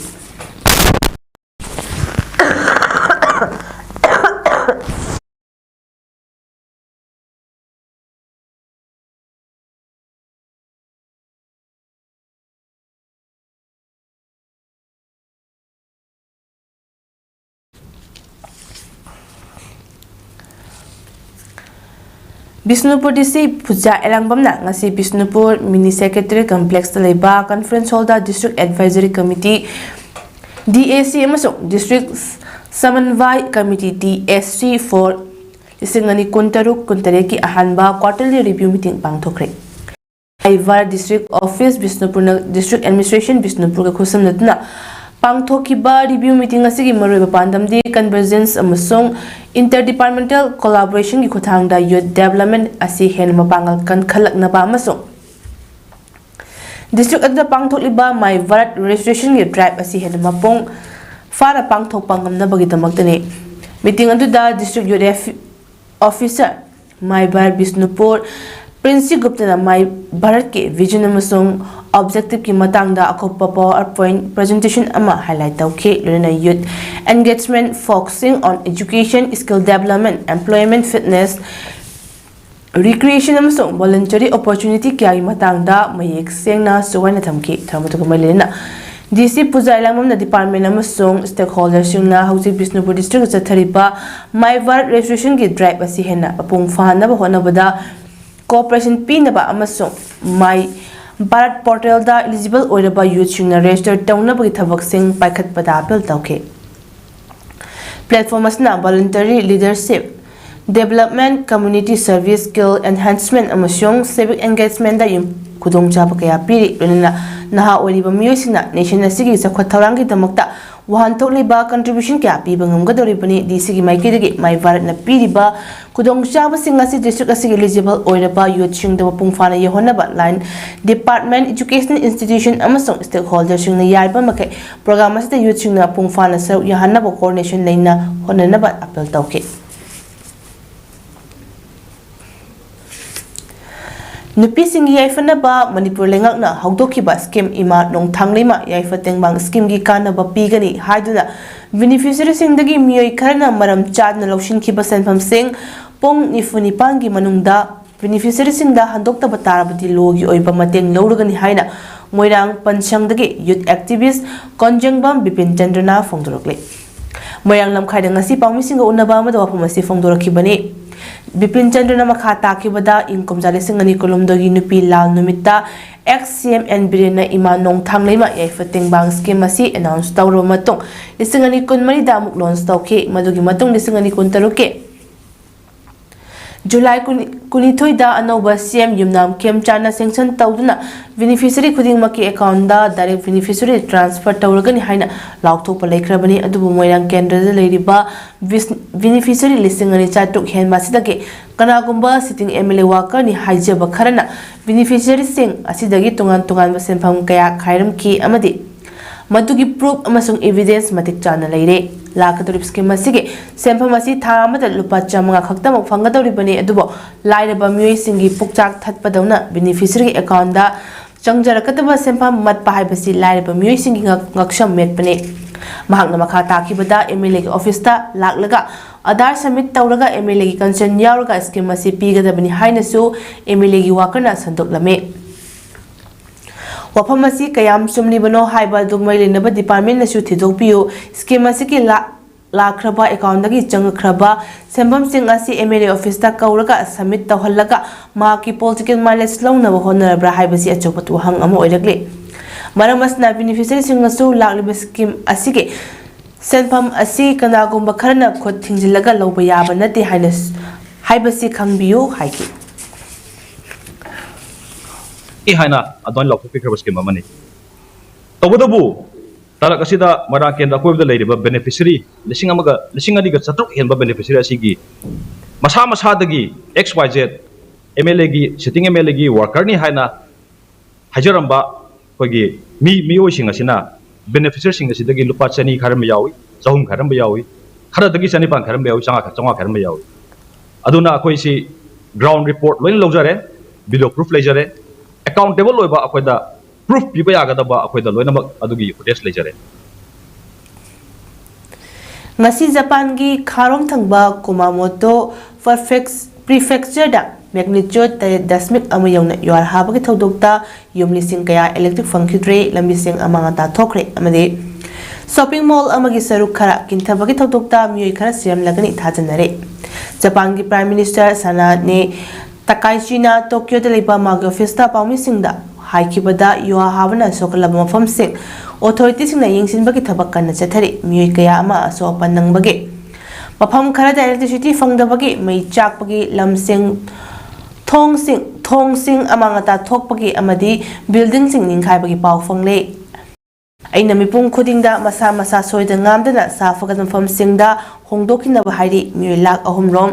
ꯕꯤꯁꯅꯨꯄꯨꯔ DC ꯄꯨꯖꯥ ꯑꯦꯂꯥꯡꯕꯝꯅ ꯉꯁꯤ ꯕꯤꯁꯅꯨꯄꯨꯔ Mini Secretariat Complexꯇ ꯂꯩꯕ Conference Hallꯗ District Advisory Committee, DAC, ꯑꯃꯁꯨꯡ District Samanvay Committee, DSC, for ꯂꯤꯁꯤꯡ ꯑꯅꯤ ꯀꯨꯟꯇꯔꯨꯛ ꯀꯨꯟꯇꯔꯦꯠꯀꯤ ꯑꯍꯥꯟꯕ quarterly review meeting ꯄꯥꯡꯊꯣꯛꯈ꯭ꯔꯦ꯫ ꯃꯥꯏ Bharat District Office ꯕꯤꯁꯅꯨꯄꯨꯔꯅ District Administration ꯕꯤꯁꯅꯨꯄꯨꯔꯒ ꯈꯨꯠꯁꯝꯅꯗꯨꯅ ꯄꯥꯡꯊꯣꯛꯈꯤꯕ review meeting ꯑꯁꯤꯒꯤ ꯃꯔꯨꯑꯣꯏꯕ ꯄꯥꯟꯗꯝꯗꯤ convergence ꯑꯃꯁꯨꯡ interdepartmental collaborationꯒꯤ ꯈꯨꯠꯊꯥꯡꯗ youth development ꯑꯁꯤ ꯍꯦꯟꯅ ꯃꯄꯥꯡꯒꯜ ꯀꯟꯈꯠꯂꯛꯅꯕ ꯑꯃꯁꯨꯡ district ꯑꯗꯨꯗ ꯄꯥꯡꯊꯣꯛꯂꯤꯕ ꯃꯥꯏ ꯚꯥꯔꯠ registrationꯒꯤ drive ꯑꯁꯤ ꯍꯦꯟꯅ ꯃꯄꯨꯡ ꯐꯥꯅ ꯄꯥꯡꯊꯣꯛꯄ ꯉꯝꯅꯕꯒꯤꯗꯃꯛꯇꯅꯤ꯫ Meeting ꯑꯗꯨꯗ District Youth Officer ꯃꯥꯏ ꯚꯥꯔꯠ ꯕꯤꯁꯅꯨꯄꯨꯔ ꯄ꯭ꯔꯤꯟꯁꯤ ꯒꯨꯞꯇꯅ ꯃꯥꯏ ꯚꯥꯔꯠꯀꯤ vision ꯑꯃꯁꯨꯡ objectiveꯀꯤ ꯃꯇꯥꯡꯗ ꯑꯀꯨꯞꯄ PowerPoint presentation ꯑꯃ highlight ꯇꯧꯈꯤ, ꯂꯣꯏꯅꯅ youth engagement, focusing on education, skill development, employment, fitness, recreation ꯑꯃꯁꯨꯡ voluntary opportunity ꯀꯌꯥꯒꯤ ꯃꯇꯥꯡꯗ ꯃꯌꯦꯛ ꯁꯦꯡꯅ ꯁꯨꯒꯥꯏꯅ ꯊꯝꯈꯤ꯫ ꯊꯧꯔꯝ ꯑꯗꯨꯒ ꯃꯔꯤ ꯂꯩꯅꯅ DC ꯄꯨꯖꯥ ꯏꯂꯥꯡꯕꯝꯅ department ꯑꯃꯁꯨꯡ stakeholderꯁꯤꯡꯅ ꯍꯧꯖꯤꯛ ꯕꯤꯁꯅꯨꯄꯨꯔ districtꯇ ꯆꯠꯊꯔꯤꯕ ꯃꯥꯏ ꯚꯥꯔꯠ registrationꯒꯤ drive ꯑꯁꯤ ꯍꯦꯟꯅ ꯃꯄꯨꯡ ꯐꯥꯍꯟꯅꯕ ꯍꯣꯠꯅꯕꯗ cooperation ꯄꯤꯅꯕ ꯑꯃꯁꯨꯡ ꯃꯥꯏ ꯚꯥꯔꯠ portalꯗ eligible ꯑꯣꯏꯔꯕ youthꯁꯤꯡꯅ register ꯇꯧꯅꯕꯒꯤ ꯊꯕꯛꯁꯤꯡ ꯄꯥꯏꯈꯠꯄꯗ appeal ꯇꯧꯈꯤ꯫ Platform ꯑꯁꯤꯅ voluntary leadership, Development, Community Service, Skill Enhancement ꯑꯃꯁꯨꯡ Civic Engagement ꯗ ꯌꯨꯝ ꯈꯨꯗꯣꯡꯆꯥꯕ ꯀꯌꯥ ꯄꯤꯔꯤ꯫ ꯂꯣꯏꯅꯅ ꯅꯍꯥ ꯑꯣꯏꯔꯤꯕ ꯃꯤꯑꯣꯏꯁꯤꯡꯅ nation ꯑꯁꯤꯒꯤ ꯆꯥꯎꯈꯠ ꯊꯧꯔꯥꯡꯒꯤꯗꯃꯛꯇ ꯋꯥꯍꯟꯊꯣꯛ ꯂꯩꯕ contribution ꯀꯌꯥ ꯄꯤꯕ ꯉꯝꯒꯗꯧꯔꯤꯕꯅꯤ꯫ ꯗꯤ ꯁꯤꯒꯤ ꯃꯥꯏꯀꯩꯗꯒꯤ ꯃꯥꯏ ꯚꯥꯔꯠꯅ ꯄꯤꯔꯤꯕ ꯈꯨꯗꯣꯡꯆꯥꯕꯁꯤꯡ ꯑꯁꯤ district ꯑꯁꯤꯒꯤ eligible ꯑꯣꯏꯔꯕ youth ꯁꯤꯡꯗ ꯃꯄꯨꯡ ꯐꯥꯅ ꯌꯧꯍꯟꯅꯕ line department, educational institution ꯑꯃꯁꯨꯡ stakeholder ꯁꯤꯡꯅ ꯌꯥꯔꯤꯕ ꯃꯈꯩ program ꯑꯁꯤꯗ youth ꯁꯤꯡꯅ ꯃꯄꯨꯡ ꯐꯥꯅ ꯁꯔꯨꯛ ꯌꯥꯍꯟꯅꯕ coordination ꯂꯩꯅ ꯍꯣꯠꯅꯅꯕ appeal ꯇꯧꯈꯤ꯫ ꯅꯨꯄꯤꯁꯤꯡꯒꯤ ꯌꯥꯏꯐꯅꯕ ꯃꯅꯤꯄꯨꯔ ꯂꯩꯉꯥꯛꯅ ꯍꯧꯗꯣꯛꯈꯤꯕ scheme ꯏꯃꯥ ꯅꯣꯡꯊꯥꯡꯂꯩꯃ ꯌꯥꯏꯐ ꯇꯦꯡꯕꯥꯡ scheme ꯒꯤ ꯀꯥꯟꯅꯕ ꯄꯤꯒꯅꯤ ꯍꯥꯏꯗꯨꯅ beneficiary ꯁꯤꯡꯗꯒꯤ ꯃꯤꯑꯣꯏ ꯈꯔꯅ ꯃꯔꯝ ꯆꯥꯗꯅ ꯂꯧꯁꯤꯟꯈꯤꯕ ꯁꯦꯟꯐꯝꯁꯤꯡ ꯄꯨꯡ ꯅꯤꯐꯨ ꯅꯤꯄꯥꯟꯒꯤ ꯃꯅꯨꯡꯗ beneficiary ꯁꯤꯡꯗ ꯍꯟꯗꯣꯛꯇꯕ ꯇꯥꯔꯕꯗꯤ law ꯒꯤ ꯑꯣꯏꯕ ꯃꯇꯦꯡ ꯂꯧꯔꯒꯅꯤ ꯍꯥꯏꯅ ꯃꯣꯏꯔꯥꯡ ꯄꯟꯁꯪꯗꯒꯤ youth activist ꯀꯣꯟꯖꯦꯡꯕꯝ ꯕꯤꯄꯤꯟ ꯆꯟꯗ꯭ꯔꯅ ꯐꯣꯡꯗꯣꯔꯛꯂꯤ꯫ ꯃꯣꯏꯔꯥꯡ ꯂꯝꯈꯥꯏꯗ ꯉꯁꯤ ꯄꯥꯎꯃꯤꯁꯤꯡꯒ ꯎꯅꯕ ꯑꯃꯗ ꯋꯥꯐꯝ ꯑꯁꯤ ꯐꯣꯡꯗꯣꯔꯛꯈꯤꯕꯅꯤ꯫ ꯕꯤꯄꯤꯟ ꯆꯟꯗ꯭ꯔꯅ ꯃꯈꯥ ꯇꯥꯈꯤꯕꯗ, ꯏꯪ ꯀꯨꯝꯖꯥ ꯂꯤꯁꯤꯡ ꯑꯅꯤ ꯀꯨꯟꯍꯨꯝꯗꯣꯏꯒꯤ ꯅꯨꯄꯤ ꯂꯥꯜ ꯅꯨꯃꯤꯠꯇ ex C M N ꯕꯤꯔꯦꯟꯅ ꯏꯃꯥ ꯅꯣꯡꯊꯥꯡꯂꯩꯃ ꯌꯥꯏꯐ ꯇꯦꯡꯕꯥꯡ scheme ꯑꯁꯤ announce ꯇꯧꯔꯕ ꯃꯇꯨꯡ, ꯂꯤꯁꯤꯡ ꯑꯅꯤ ꯀꯨꯟꯃꯔꯤꯗ ꯑꯃꯨꯛ launch ꯇꯧꯈꯤ꯫ ꯃꯗꯨꯒꯤ ꯃꯇꯨꯡ ꯂꯤꯁꯤꯡ ꯑꯅꯤ ꯀꯨꯟꯇꯔꯨꯛꯀꯤ ꯖꯨꯂꯥꯏ ꯀꯨꯟ, ꯀꯨꯟꯅꯤꯊꯣꯏꯗ ꯑꯅꯧꯕ C M ꯌꯨꯝꯅꯥꯝ ꯈꯦꯝꯆꯥꯟꯅ sanction ꯇꯧꯗꯨꯅ beneficiary ꯈꯨꯗꯤꯡꯃꯛꯀꯤ account ꯗ direct beneficiary transfer ꯇꯧꯔꯒꯅꯤ ꯍꯥꯏꯅ ꯂꯥꯎꯊꯣꯛꯄ ꯂꯩꯈ꯭ꯔꯕꯅꯤ꯫ ꯑꯗꯨꯕꯨ ꯃꯣꯏꯔꯥꯡ ꯀꯦꯟꯗ꯭ꯔꯗ ꯂꯩꯔꯤꯕ ꯕꯤꯁ-, beneficiary ꯂꯤꯁꯤꯡ ꯑꯅꯤ ꯆꯥꯇ꯭ꯔꯨꯛ ꯍꯦꯟꯕ ꯑꯁꯤꯗꯒꯤ ꯀꯅꯥꯒꯨꯝꯕ sitting M L A worker ꯅꯤ ꯍꯥꯏꯖꯕ ꯈꯔꯅ beneficiary ꯁꯤꯡ ꯑꯁꯤꯗꯒꯤ ꯇꯣꯉꯥꯟ ꯇꯣꯉꯥꯟꯕ ꯁꯦꯟꯐꯝ ꯀꯌꯥ ꯈꯥꯏꯔꯝꯈꯤ ꯑꯃꯗꯤ ꯃꯗꯨꯒꯤ proof ꯑꯃꯁꯨꯡ evidence ꯃꯇꯤꯛ ꯆꯥꯅ ꯂꯩꯔꯦ꯫ ꯂꯥꯛꯀꯗꯧꯔꯤꯕ scheme ꯑꯁꯤꯒꯤ ꯁꯦꯟꯐꯝ ꯑꯁꯤ ꯊꯥ ꯑꯃꯗ ꯂꯨꯄꯥ ꯆꯥꯃꯉꯥ ꯈꯛꯇꯃꯛ ꯐꯪꯒꯗꯧꯔꯤꯕꯅꯤ, ꯑꯗꯨꯕꯨ ꯂꯥꯏꯔꯕ ꯃꯤꯑꯣꯏꯁꯤꯡꯒꯤ ꯄꯨꯛꯆꯥꯛ ꯊꯠꯄꯗꯧꯅ beneficiary ꯒꯤ account ꯗ ꯆꯪꯖꯔꯛꯀꯗꯕ ꯁꯦꯟꯐꯝ ꯃꯠꯄ ꯍꯥꯏꯕꯁꯤ ꯂꯥꯏꯔꯕ ꯃꯤꯑꯣꯏꯁꯤꯡꯒꯤ ꯉꯛ-, ꯉꯛꯁꯝ ꯃꯦꯠꯄꯅꯤ꯫ ꯃꯍꯥꯛꯅ ꯃꯈꯥ ꯇꯥꯈꯤꯕꯗ, M L A ꯒꯤ office ꯇ ꯂꯥꯛꯂꯒ Aadhaar submit ꯇꯧꯔꯒ M L A ꯒꯤ consent ꯌꯥꯎꯔꯒ scheme ꯑꯁꯤ ꯄꯤꯒꯗꯕꯅꯤ ꯍꯥꯏꯅꯁꯨ M L A ꯒꯤ worker ꯅ ꯁꯟꯗꯣꯛꯂꯝꯃꯤ꯫ ꯋꯥꯐꯝ ꯑꯁꯤ ꯀꯌꯥꯝ ꯆꯨꯝꯂꯤꯕꯅꯣ ꯍꯥꯏꯕ ꯑꯗꯨ ꯃꯔꯤ ꯂꯩꯅꯕ department ꯅꯁꯨ ꯊꯤꯗꯣꯛꯄꯤꯌꯨ꯫ Scheme ꯑꯁꯤꯒꯤ ꯂꯥ-, ꯂꯥꯛꯈ꯭ꯔꯕ account ꯗꯒꯤ ꯆꯪꯉꯛꯈ꯭ꯔꯕ ꯁꯦꯟꯐꯝꯁꯤꯡ ꯑꯁꯤ M L A office ꯇ ꯀꯧꯔꯒ submit ꯇꯧꯍꯜꯂꯒ ꯃꯍꯥꯛꯀꯤ political mileage ꯂꯧꯅꯕ ꯍꯣꯠꯅꯔꯕ꯭ꯔꯥ ꯍꯥꯏꯕꯁꯤ ꯑꯆꯧꯕ ꯋꯥꯍꯪ ꯑꯃ ꯑꯣꯏꯔꯛꯂꯤ꯫ ꯃꯔꯝ ꯑꯁꯤꯅ beneficiary ꯁꯤꯡꯅꯁꯨ ꯂꯥꯛꯂꯤꯕ scheme ꯑꯁꯤꯒꯤ ꯁꯦꯟꯐꯝ ꯑꯁꯤ ꯀꯅꯥꯒꯨꯝꯕ ꯈꯔꯅ ꯈꯨꯠ ꯊꯤꯡꯖꯤꯜꯂꯒ ꯂꯧꯕ ꯌꯥꯕ ꯅꯠꯇꯦ ꯍꯥꯏꯅ ꯍꯥꯏꯕꯁꯤ ꯈꯪꯕꯤꯌꯨ ꯍꯥꯏꯈꯤ꯫ ꯏ ꯍꯥꯏꯅ ꯑꯗꯨꯃꯥꯏꯅ ꯂꯥꯎꯊꯣꯛꯄꯤꯈ꯭ꯔꯕ ꯁ꯭ꯀꯤꯝ ꯑꯃꯅꯤ꯫ ꯇꯧꯕꯇꯕꯨ ꯇꯥꯂꯛ ꯑꯁꯤꯗ ꯃꯣꯏꯔꯥꯡ ꯀꯦꯟꯗ꯭ꯔ ꯑꯀꯣꯏꯕꯗ ꯂꯩꯔꯤꯕ ꯕꯦꯅꯤꯐꯤꯁꯔꯤ ꯂꯤꯁꯤꯡ ꯑꯃꯒ, ꯂꯤꯁꯤꯡ ꯑꯅꯤꯒ ꯆꯥꯇ꯭ꯔꯨꯛ ꯍꯦꯟꯕ ꯕꯦꯅꯤꯐꯤꯁꯔꯤ ꯑꯁꯤꯒꯤ ꯃꯁꯥ ꯃꯁꯥꯗꯒꯤ X Y Z M L A ꯒꯤ, sitting M L A ꯒꯤ worker ꯅꯤ ꯍꯥꯏꯅ ꯍꯥꯏꯖꯔꯝꯕ ꯑꯩꯈꯣꯏꯒꯤ ꯃꯤ, ꯃꯤꯑꯣꯏꯁꯤꯡ ꯑꯁꯤꯅ ꯕꯦꯅꯤꯐꯤꯁꯔꯤꯁꯤꯡ ꯑꯁꯤꯗꯒꯤ ꯂꯨꯄꯥ ꯆꯅꯤ ꯈꯥꯏꯔꯝꯕ ꯌꯥꯎꯏ, ꯆꯍꯨꯝ ꯈꯥꯏꯔꯝꯕ ꯌꯥꯎꯏ, ꯈꯔꯗꯒꯤ ꯆꯅꯤꯄꯥꯟ ꯈꯥꯏꯔꯝꯕ ꯌꯥꯎꯏ, ꯆꯥꯝꯃꯉꯥ, ꯆꯥꯝꯃꯉꯥ ꯈꯥꯏꯔꯝꯕ ꯌꯥꯎꯏ꯫ ꯑꯗꯨꯅ ꯑꯩꯈꯣꯏꯁꯤ ground report ꯂꯣꯏꯅ ꯂꯧꯖꯔꯦ, video proof ꯂꯩꯖꯔꯦ, accountable ꯑꯣꯏꯕ ꯑꯩꯈꯣꯏꯗ proof ꯄꯤꯕ ꯌꯥꯒꯗꯕ ꯑꯩꯈꯣꯏꯗ ꯂꯣꯏꯅꯃꯛ ꯑꯗꯨꯒꯤ footage ꯂꯩꯖꯔꯦ꯫ ꯉꯁꯤ ꯖꯄꯥꯟꯒꯤ ꯈꯥꯔꯣꯝ ꯊꯪꯕ ꯀꯨꯃꯥꯃꯣꯇꯣ ꯄꯔꯐꯦꯛꯁ-, ꯄ꯭ꯔꯤꯐꯦꯛꯆꯔꯗ magnitude ꯇꯔꯦꯠ ꯗꯁꯃꯤꯛ ꯑꯃ ꯌꯧꯅ ꯌꯨꯍꯥꯔ ꯍꯥꯕꯒꯤ ꯊꯧꯗꯣꯛꯇ ꯌꯨꯝ ꯂꯤꯁꯤꯡ ꯀꯌꯥ electric ꯐꯪꯈꯤꯗ꯭ꯔꯦ, ꯂꯝꯕꯤꯁꯤꯡ ꯑꯃꯥꯡ ꯑꯇꯥ ꯊꯣꯛꯈ꯭ꯔꯦ ꯑꯃꯗꯤ shopping mall ꯑꯃꯒꯤ ꯁꯔꯨꯛ ꯈꯔ ꯀꯤꯟꯊꯕꯒꯤ ꯊꯧꯗꯣꯛꯇ ꯃꯤꯑꯣꯏ ꯈꯔ ꯁꯤꯔꯝꯂꯒꯅꯤ ꯊꯥꯖꯅꯔꯦ꯫ ꯖꯄꯥꯟꯒꯤ Prime Minister ꯁꯅꯥꯅꯦ ꯇꯀꯥꯏꯆꯤꯅ ꯇꯣꯀ꯭ꯌꯣꯗ ꯂꯩꯕ ꯃꯥꯒꯤ ꯑꯣꯐꯤꯁꯇ ꯄꯥꯎꯃꯤꯁꯤꯡꯗ ꯍꯥꯏꯈꯤꯕꯗ ꯌꯨꯍꯥ ꯍꯥꯕꯅ ꯁꯣꯛꯍꯜꯂꯕ ꯃꯐꯝꯁꯤꯡ ꯑꯣꯊꯣꯔꯤꯇꯤꯁꯤꯡꯅ ꯌꯦꯡꯁꯤꯟꯕꯒꯤ ꯊꯕꯛ ꯀꯟꯅ ꯆꯠꯊꯔꯤ꯫ ꯃꯤꯑꯣꯏ ꯀꯌꯥ ꯑꯃ ꯑꯁꯣꯛ ꯑꯄꯟ ꯅꯪꯕꯒꯤ ꯃꯐꯝ ꯈꯔꯗ electricity ꯐꯪꯗꯕꯒꯤ, ꯃꯩ ꯆꯥꯛꯄꯒꯤ, ꯂꯝꯁꯤꯡ, ꯊꯣꯡꯁꯤꯡ, ꯊꯣꯡꯁꯤꯡ ꯑꯃꯥꯡ ꯑꯇꯥ ꯊꯣꯛꯄꯒꯤ ꯑꯃꯗꯤ buildingꯁꯤꯡ ꯅꯤꯡꯈꯥꯏꯕꯒꯤ ꯄꯥꯎ ꯐꯪꯂꯦ꯫ ꯑꯩꯅ ꯃꯤꯄꯨꯝ ꯈꯨꯗꯤꯡꯗ ꯃꯁꯥ ꯃꯁꯥ ꯁꯣꯏꯗ ꯉꯥꯝꯗꯅ ꯁꯥꯐꯒꯠꯄ ꯃꯐꯝꯁꯤꯡꯗ ꯍꯣꯡꯗꯣꯛꯈꯤꯅꯕ ꯍꯥꯏꯔꯤ꯫ ꯃꯤꯑꯣꯏ ꯂꯥꯈ ꯑꯍꯨꯝ ꯔꯣꯝ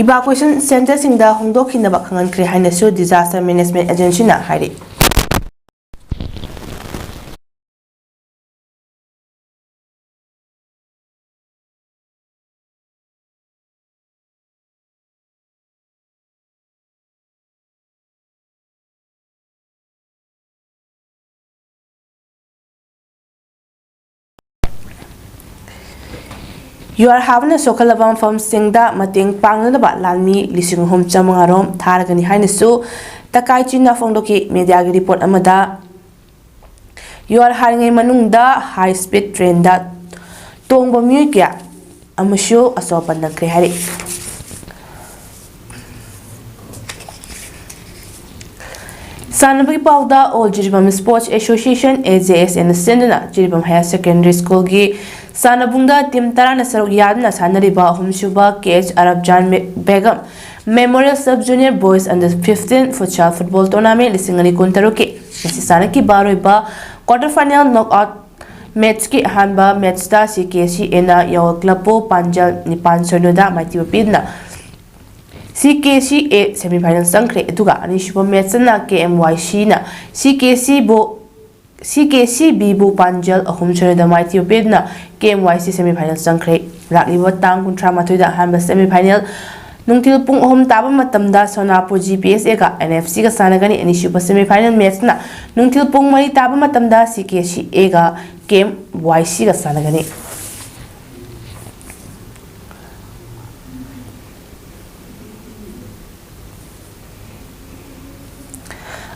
evacuation centreꯁꯤꯡꯗ ꯍꯣꯡꯗꯣꯛꯈꯤꯅꯕ ꯈꯪꯍꯟꯈ꯭ꯔꯦ ꯍꯥꯏꯅꯁꯨ Disaster Management Agencyꯅ ꯍꯥꯏꯔꯤ꯫ ꯌꯨꯍꯥꯔ ꯍꯥꯕꯅ ꯁꯣꯛꯍꯜꯂꯕ ꯃꯐꯝꯁꯤꯡꯗ ꯃꯇꯦꯡ ꯄꯥꯡꯅꯅꯕ ꯂꯥꯟꯃꯤ ꯂꯤꯁꯤꯡ ꯑꯍꯨꯝ ꯆꯥꯝꯃꯉꯥ ꯔꯣꯝ ꯊꯥꯔꯒꯅꯤ ꯍꯥꯏꯅꯁꯨ ꯇꯀꯥꯏꯆꯤꯅ ꯐꯣꯡꯗꯣꯛꯈꯤ꯫ Mediaꯒꯤ report ꯑꯃꯗ ꯌꯨꯍꯥꯔ ꯍꯥꯔꯤꯉꯩ ꯃꯅꯨꯡꯗ high speed trainꯗ ꯇꯣꯡꯕ ꯃꯤꯑꯣꯏ ꯀꯌꯥ ꯑꯃꯁꯨ ꯑꯁꯣꯛ ꯑꯄꯟ ꯅꯪꯈ꯭ꯔꯦ ꯍꯥꯏꯔꯤ꯫ ꯁꯥꯟꯅꯕꯒꯤ ꯄꯥꯎꯗ, All Jiribam Sports Association, A J S A, ꯅ ꯁꯤꯟꯗꯨꯅ Jiribam Higher Secondary School ꯒꯤ ꯁꯥꯟꯅꯕꯨꯡꯗ team ꯇꯔꯥꯅ ꯁꯔꯨꯛ ꯌꯥꯗꯨꯅ ꯁꯥꯟꯅꯔꯤꯕ ꯑꯍꯨꯝꯁꯨꯕ K H Arabjan Me-, Begum Memorial Sub Junior Boys Under fifteen Futsal Football Tournament ꯂꯤꯁꯤꯡ ꯑꯅꯤ ꯀꯨꯟꯇꯔꯨꯛꯀꯤ ꯉꯁꯤ ꯁꯥꯟꯅꯈꯤꯕ ꯑꯔꯣꯏꯕ quarter final knockout match ꯀꯤ ꯑꯍꯥꯟꯕ match ꯇ C K C A ꯅ Yawl Club ꯄꯨ ꯄꯥꯟꯖꯜ ꯅꯤꯄꯥꯟ ꯁꯤꯅꯣ ꯗ ꯃꯥꯏꯊꯤꯕ ꯄꯤꯗꯨꯅ C K C A semi final ꯆꯪꯈ꯭ꯔꯦ, ꯑꯗꯨꯒ ꯑꯅꯤꯁꯨꯕ match ꯇꯅ K M Y C ꯅ C K C ꯕꯨ, C K C B ꯕꯨ ꯄꯥꯟꯖꯜ ꯑꯍꯨꯝ ꯁꯤꯅꯣ ꯗ ꯃꯥꯏꯊꯤꯕ ꯄꯤꯗꯨꯅ K M Y C semi final ꯆꯪꯈ꯭ꯔꯦ꯫ ꯂꯥꯛꯂꯤꯕ ꯇꯥꯡ ꯀꯨꯟꯊ꯭ꯔꯥ ꯃꯥꯊꯣꯏꯗ ꯑꯍꯥꯟꯕ semi final ꯅꯨꯡꯊꯤꯜ ꯄꯨꯡ ꯑꯍꯨꯝ ꯇꯥꯕ ꯃꯇꯝꯗ ꯁꯣꯅꯥꯄꯨꯔ G P S A ꯒ N F C ꯒ ꯁꯥꯟꯅꯒꯅꯤ꯫ ꯑꯅꯤꯁꯨꯕ semi final match ꯅ ꯅꯨꯡꯊꯤꯜ ꯄꯨꯡ ꯃꯔꯤ ꯇꯥꯕ ꯃꯇꯝꯗ C K C A ꯒ K M Y C ꯒ ꯁꯥꯟꯅꯒꯅꯤ꯫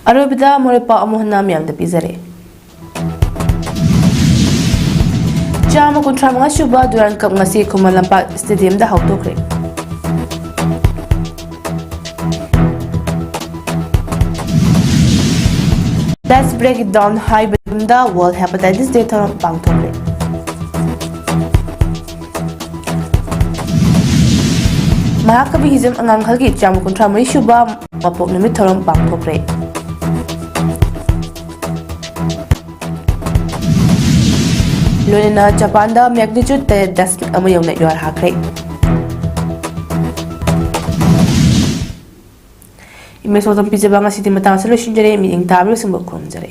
ꯑꯔꯣꯏꯕꯗ ꯃꯔꯨꯞ ꯄꯥꯎ ꯑꯃꯨꯛ ꯍꯟꯅ ꯃꯌꯥꯝꯗ ꯄꯤꯖꯔꯦ꯫ ꯆꯥꯝꯃ ꯀꯨꯟꯊ꯭ꯔꯥ ꯃꯉꯥ ꯁꯨꯕ Durand Cup ꯉꯁꯤ Khuman Lampak stadium the ꯍꯧꯗꯣꯛꯈ꯭ꯔꯦ꯫ Let's Break It Down ꯍꯥꯏꯕ ꯂꯝꯗ World Hepatitis Day ꯊꯧꯔꯝ ꯄꯥꯡꯊꯣꯛꯈ꯭ꯔꯦ꯫ ꯃꯍꯥꯀꯕꯤ ꯍꯤꯖꯝ ꯑꯉꯥꯡ ꯈꯜꯒꯤ ꯆꯥꯝꯃ ꯀꯨꯟꯊ꯭ꯔꯥ ꯃꯔꯤ ꯁꯨꯕ ꯃꯄꯣꯛ ꯅꯨꯃꯤꯠ ꯊꯧꯔꯝ ꯄꯥꯡꯊꯣꯛꯈ꯭ꯔꯦ꯫ ꯂꯣꯏꯅꯅ ꯖꯄꯥꯟꯗ magnitude ꯇꯔꯦꯠ ꯗꯁꯃꯤꯛ ꯑꯃ ꯌꯧꯅ ꯌꯨꯍꯥꯔ ꯍꯥꯈ꯭ꯔꯦ꯫ Image ꯄꯥꯎꯗꯝ ꯄꯤꯖꯕ ꯉꯁꯤꯗꯤ ꯃꯇꯥꯡ ꯑꯁꯤꯗ ꯂꯣꯏꯁꯤꯟꯖꯔꯦ꯫ ꯃꯤꯠꯌꯦꯡ ꯇꯥꯕꯤꯔꯤꯕꯁꯤꯡꯕꯨ ꯈꯨꯔꯨꯝꯖꯔꯦ꯫